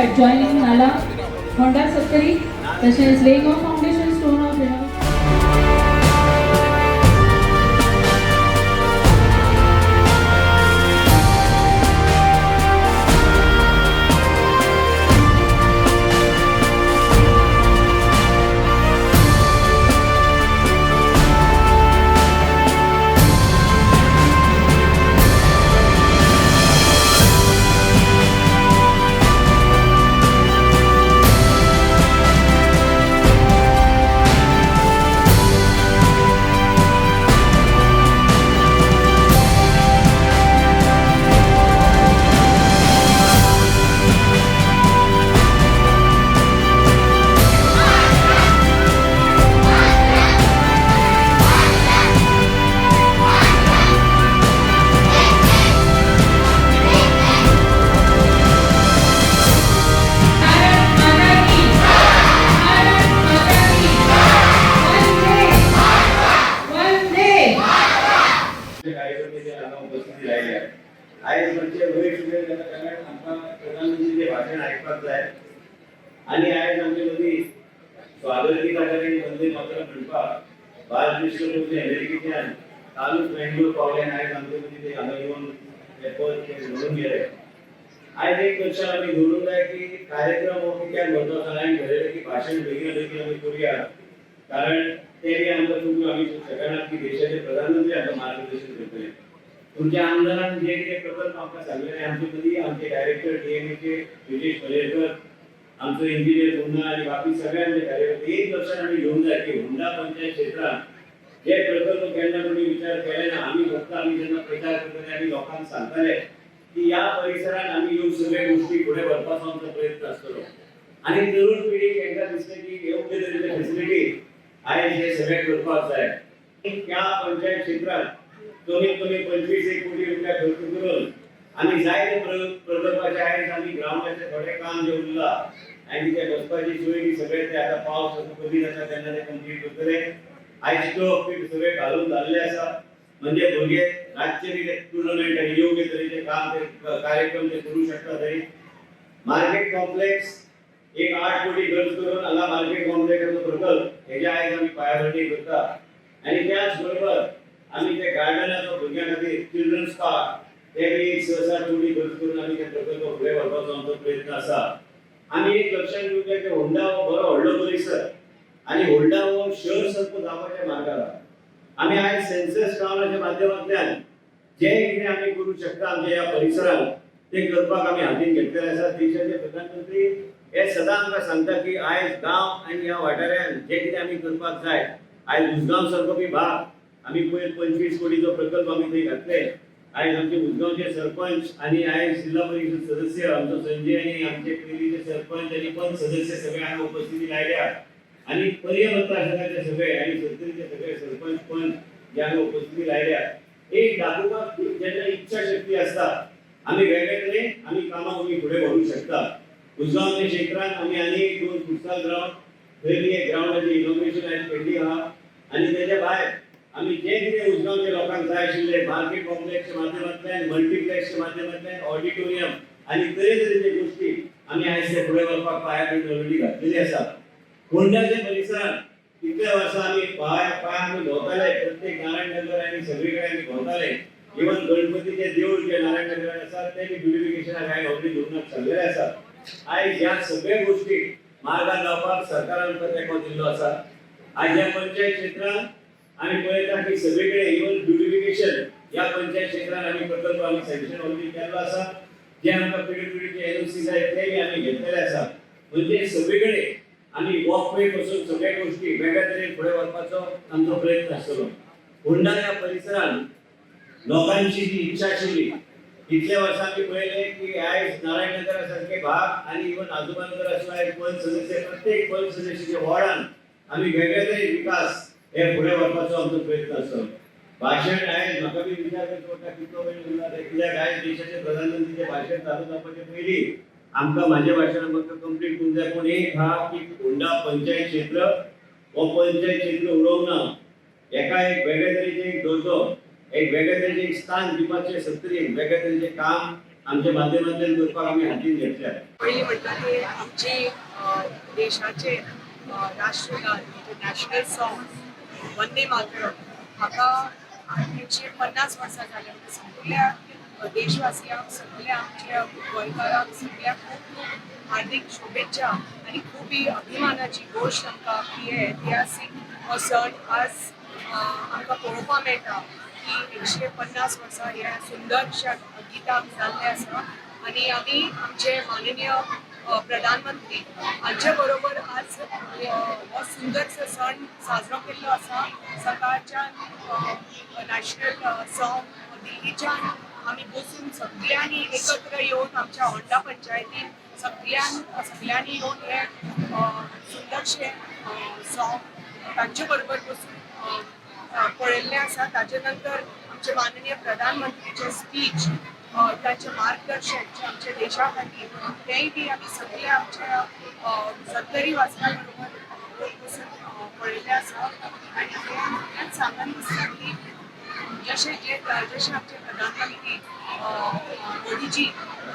Adjoining Nala, Honda Sattari, तशेंच laying of foundation stone of renovation. Bharat माता की, भारत माता की, वंदे वंदे. कार्यकर्ते हांगा उपस्थिती लायल्या. आयज म्हणजे वेळ सुद्दां जाता, कारण आमकां प्रधानमंत्रीचें भाशण आयकपाक जाय आनी आयज आमचे मदीं स्वागत गीता कडेन वंदे मातरम म्हणपाक बालकृष्ण कोचले अमेरिकेच्यान कालूच बेंगलोर पावले आनी आयज आमचे मदीं ते हांगा येवन ते पद ते म्हणून गेले. आयज एक लक्षात आमी दवरूंक जाय की कार्यक्रम हो कित्याक म्हत्वाचो. हांवें ठरयलें की भाशण बेगीन बेगीन आमी करुया, कारण ते बी आमकां चुकून आमी शकना की देशाचे प्रधानमंत्री आमकां मार्गदर्शन करतले. तुमच्या आमदारान जे कितें प्रकल्प आमकां सांगलेले, आमचे मदीं आमचे डायरेक्टर डीएमएचे ब्रिजेश पलेरकर, आमचो इंजिनियर मुन्ना आनी बाकी सगळे आमचे कार्यकर्ते, एक लक्षात आमी घेवंक जाय की होंडा पंचायत क्षेत्रांत जे प्रकल्प केन्ना कोणी विचार केले ना. आमी फक्त आमी जेन्ना प्रचार करताले, आमी लोकांक सांगताले की ह्या परिसरात आमी ह्यो सगळे गोष्टी फुडें व्हरपाचो आमचो प्रयत्न आसतलो. आनी तरुण पिढीक तांकां दिसलें की योग्य तरेचे फेसिलिटी आयज हे सगळे करपाक जाय. त्या पंचायत क्षेत्रात कमीत कमी 25 एक कोटी रुपया खर्च करून आमी जायते प्रकल्पाचे आयज आमी ग्रावंडाचे थोडे काम जे उरला आनी ते बसपाची सोय बी सगळे ते आतां पावस आतां कमी जाता तेन्ना ते कंप्लीट करतले. आयज टर्फ बी सगळे घालून जाल्ले आसा, म्हणजे भुरगे रातचे बी ते टुर्नामेंट आनी योग्य तरेचे काम ते कार्यक्रम ते करू शकता. थंय मार्केट कॉम्प्लेक्स एक 8 कोटी खर्च करून हांगा मार्केट कॉम्प्लेक्साचो प्रकल्प हेजे आयज आमी पायाभरणी करता. आनी त्याच बरोबर आमी ते गार्डनाचो भुरग्यां खातीर चिल्ड्रन्स पार्क ते बी एक 6-7 कोटी खर्च करून आमी ते प्रकल्प फुडें व्हरपाचो आमचो प्रयत्न आसा. आमी एक लक्षात घेवंक जाय की होंडा हो बरो व्हडलो परिसर आनी होंडा हो शहर सारको जावपाच्या मार्गार आहा. आमी आयज सेन्सस टावनाच्या माध्यमांतल्यान जे कितें आमी करूं शकता आमच्या ह्या परिसरात ते करपाक आमी हातीन घेतलेले आसा. देशाचे प्रधानमंत्री हे सदां आमकां सांगता की आयज गांव आनी ह्या वाठारान जे कितें आमी करपाक जाय. आयज उसगांव सारको बी भाग आमी पयर 25 कोटीचो प्रकल्प आमी थंय घातले. आयज आमचे उसगांवचे सरपंच आनी आयज जिल्हा परिशद सदस्य आमचो संजय आनी आमचे पयलींचे सरपंच आनी पंच सदस्य सगळे हांगा उपस्थिती लायल्या आनी पर्य मतदारसंघाचे सगळे आनी सत्तरीचे सगळे सरपंच, पंच जे हांगा उपस्थिती लायल्या. एक दाखोवपाक की जेन्ना इच्छा शक्ती आसता, आमी वेगळे तरेन आमी कामां आमी फुडें व्हरूंक शकता. उसगांवच्या क्षेत्रांत आमी आनी एक दोन फुटसाल ग्रावंड, थंय बी एक ग्रावंडाची इनॉग्रेशन आयज केल्ली आहा. आनी तेच्या भायर आमी जे कितें उसगांवच्या लोकांक जाय आशिल्ले, मार्केट कॉम्प्लेक्सच्या माध्यमांतल्यान, मल्टिप्लेक्सच्या माध्यमांतल्यान, ऑडिटोरियम आनी तरेतरेचे गोष्टी आमी आयज ते फुडें व्हरपाक पायाभरणी ऑलरेडी घातलेली आसा. होंड्याच्या परिसरात इतल्या वर्सां आमी पांय पांय आमी भोंवताले, प्रत्येक नारायण नगर आनी सगळी कडेन आमी भोंवताले. इवन गणपतीचे देऊळ जे नारायण नगरात आसा ते बी ब्युटिफिकेशनाक हांवें ऑलरेडी धोरणात चाललेले आसा. आयज ह्या सगळ्या गोष्टी मार्गार लावपाक सरकारान आमकां तेंको दिल्लो आसा. आयज ह्या पंचायत क्षेत्रांत आमी पळयता की सगळे कडेन इवन ब्युटिफिकेशन ह्या पंचायत क्षेत्रांत आमी प्रकल्प आमी सँक्शन ऑलरेडी केल्लो आसा. जे आमकां पीडब्ल्यूडीचे एनओसी जाय ते बी आमी घेतलेले आसा. म्हणजे सगळे कडेन आमी वॉकवे पासून सगळ्या गोष्टी वेगळ्या तरेन फुडें व्हरपाचो आमचो प्रयत्न आसतलो. होंडा ह्या परिसरात लोकांची जी इच्छा आशिल्ली, इतल्या वर्सां आमी पळयलें की आयज नारायण सारखे भाग आनी इवन आजोबा आसूं, आयज पंच सदस्य, प्रत्येक पंच सदस्याच्या वॉर्डान आमी वेगळे तरेन विकास हे फुडें व्हरपाचो आमचो प्रयत्न आसतलो. भाशण आयज म्हाका बी विचार करचो पडटा कितलो वेळ उरला ते, कित्याक आयज देशाचे प्रधानमंत्रीचें भाशण चालू जावपाचे पयलीं आमकां म्हाजें भाशण म्हाका कंप्लीट करूंक जाय. पूण एक आहा की होंडा पंचायत क्षेत्र हो पंचायत क्षेत्र उरोवंक ना, एका एक वेगळे तरेचे एक दर्जो, एक वेगळे तरेचे एक स्थान दिवपाचे सत्तरीन वेगळे तरेचे काम. आमच्या माध्यमांतल्यान करपाक आमी हातीन घेतल्या. पयलीं म्हणटा ते आमचे देशाचे राष्ट्रगान म्हणजे नॅशनल सॉंग वंदे मातरम हाका 150 वर्सां जाल्या. म्हणजे सगळ्या देशवासियांक, सगळ्या आमच्या गोंयकारांक, सगळ्या खूब खूब हार्दिक शुभेच्छा आनी खूब ही अभिमानाची गोश्ट आमकां की हे ऐतिहासीक हो सण आज आमकां पळोवपाक मेळटा की 150 वर्सां ह्या सुंदरशा गिताक जाल्लें आसा. आनी आमी आमचे माननीय प्रधानमंत्री हांचे बरोबर आज हो सुंदरसो सण साजरो केल्लो आसा. सकाळच्यान नॅशनल सॉंग दिल्लीच्यान आमी बसून सगळ्यांनी एकत्र येवन आमच्या होंडा पंचायतीन सगळ्यांनी येवन हे सुंदरशें सॉंग तांचे बरोबर बसून पळयल्लें आसा. ताजे नंतर आमचे माननीय प्रधानमंत्रीचे स्पीच, तांचें मार्गदर्शन जें आमच्या देशा खातीर, तेंय बी आमी सगळे आमच्या सत्तरी वासकां बरोबर बसून पळयल्लें आसा. आनी हें सांगन दिसता की जशें जे जशें आमचे प्रधानमंत्री मोदीजी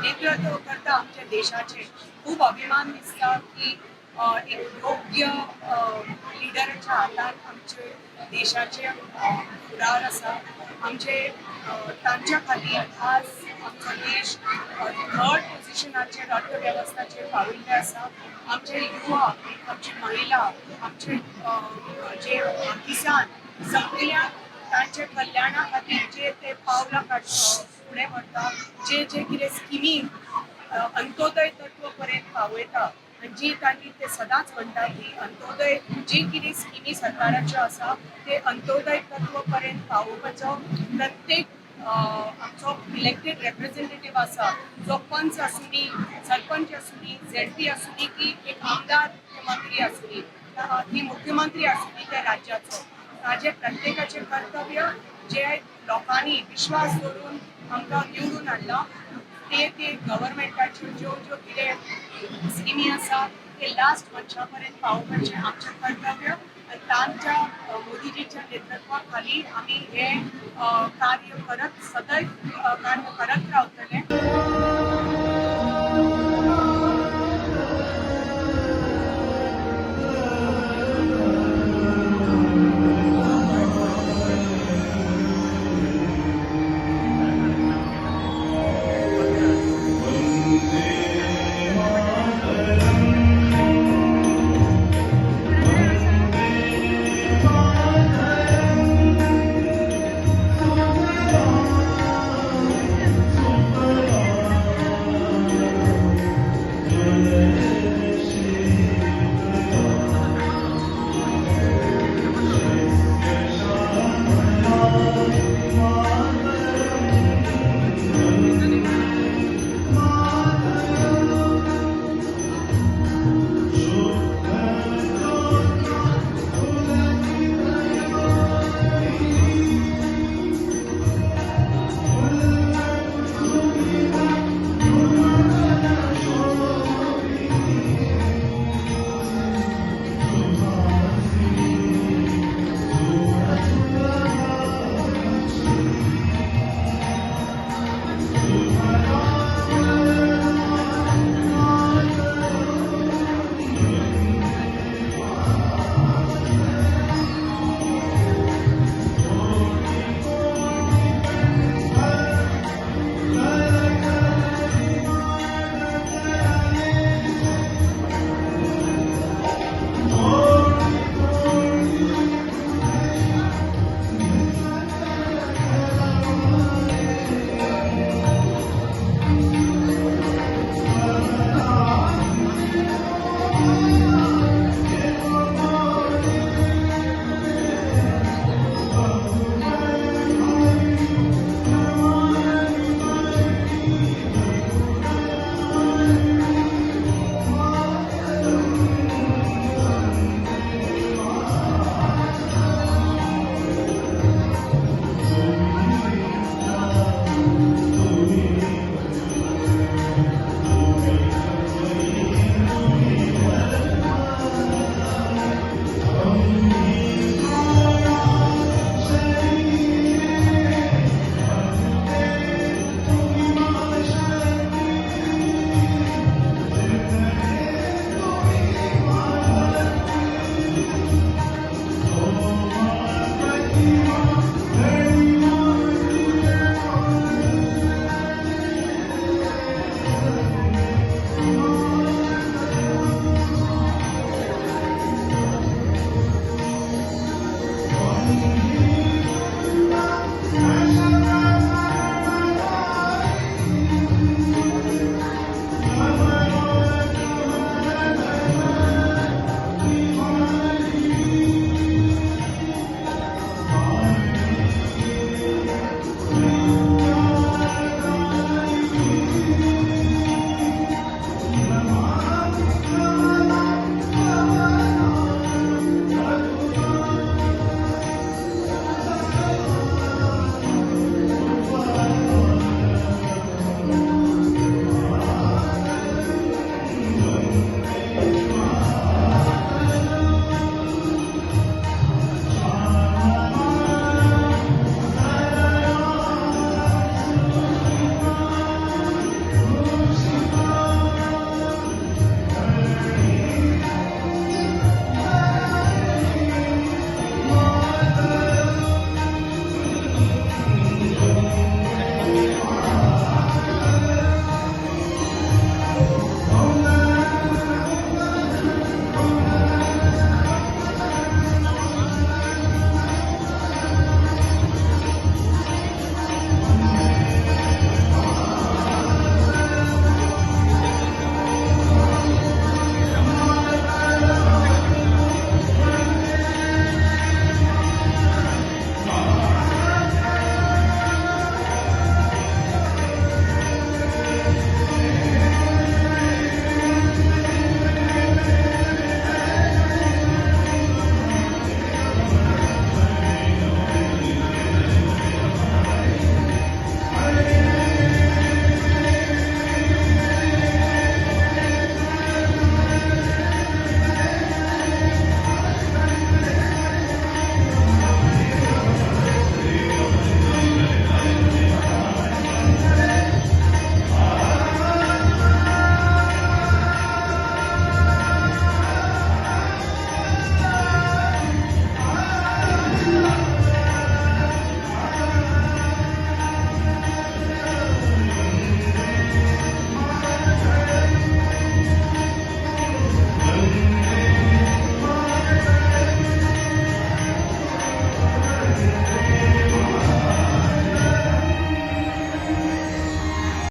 नेतृत्व करता आमच्या देशाचें, खूब अभिमान दिसता की एक योग्य लिडराच्या हातान आमचे देशाचे फुडार आसा. आमचे तांच्या खातीर आज आमचो देश थर्ड पोझिशनाचेर अर्थवेवस्थाचेर पाविल्ले आसा. आमचे युवा, आमची महिला, आमचे जे किसान, सगळ्यांक तांच्या कल्याणा खातीर जे ते पावलां फुडें व्हरता, जे जे कितें स्किमी अंत्योदय तत्व पर्यंत पावयता आनी जी तांणी ते सदांच म्हणटा की अंत्योदय जी कितें स्किमी सरकाराच्यो आसा ते अंत्योदय तत्व पर्यंत पावोवपाचो प्रत्येक आमचो इलेक्टेड रेप्रेझेंटेटिव्ह आसा, जो पंच आसूं, सरपंच आसूं, झेडपी आसूं की एक आमदार, मंत्री आसूं की मुख्यमंत्री आसूं त्या राज्याचो, ताजे प्रत्येकाचें कर्तव्य जे लोकांनी विश्वास दवरून आमकां निवडून हाडला ते ते गव्हर्मेंटाच्यो ज्यो ज्यो कितें स्किमी आसा ते लास्ट मनशा पर्यंत पावोवपाचें आमचें कर्तव्य. आनी तांच्या मोदीजीच्या नेतृत्वा खाली आमी हें कार्य करत सदैव कार्य करत रावतले. वंदे मातरम्.